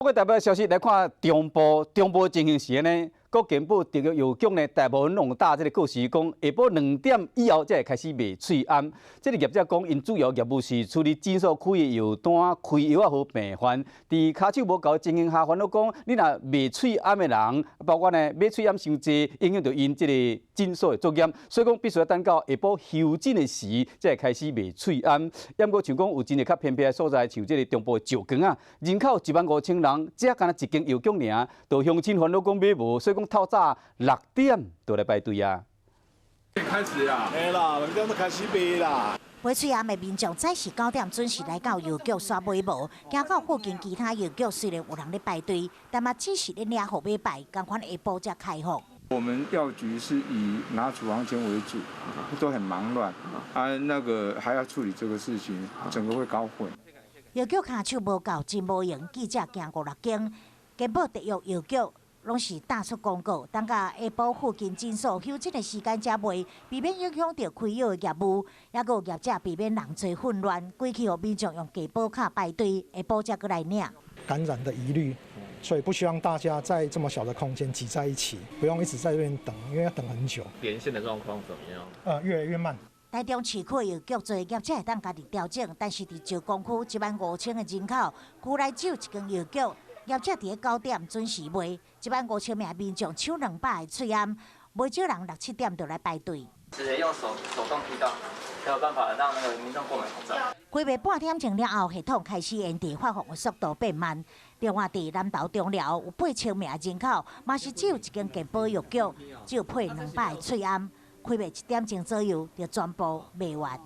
過台北消息來看中部，中部情形是按呢，國健保特約藥局呢，大部分攏打這個告示講，下晡2點以後才會開始賣喙罨。這個業者講，𪜶主要業務是處理診所開的藥單、開藥仔予病患。佇跤手無夠情形下，煩惱講，你若賣喙罨的人，包括呢買喙罨傷濟，影響著𪜶這個診所的作業，所以講必須欲等到下晡休診的時，才會開始賣喙罨。毋過像講有真濟較偏僻的所在，像這個中部的石岡啊，人口1萬5千人，只干焦一間藥局爾，就鄉親煩惱講買無，所以講透早6點就來排隊啊。開始啊！會啦，2點就開始賣啦。買喙罨的民眾早時9點準時來到藥局煞買無，行到附近其他藥局雖然有人咧排隊，但嘛只是咧領號碼牌，仝款下晡才開放。我們藥局是以拿處方箋為主，都很忙亂，啊，那個還要處理這個事情，整個會搞混。藥局跤手無夠，真無閒。記者行五六間，健保特約藥局攏是打出廣告，等到下晡附近診所休診的時間才賣，避免影響著開藥的業務。抑閣有業者避免人濟混亂，規氣予民眾用健保卡排隊，下晡才閣來領。感染的疑慮，所以不希望大家在這麼小的空間擠在一起，不用一直在這邊等，因為要等很久。連線的狀況怎麼樣？越來越慢。台中市區藥局濟業者會當家己調整，但是佇石岡區1萬5千个人口，區內只有一間藥局，業者佇咧9點準時賣，1萬5千名民眾搶200個喙罨，袂少人六七點就來排隊。直接用手手動批到，才有辦法讓那個民眾購買口罩。開賣半點鐘了後，系統開始延遲發放的速度變慢。另外，佇南投中寮有8000名人口，嘛是只有一間健保藥局，只有配200個喙罨，開賣1點鐘左右就全部賣完。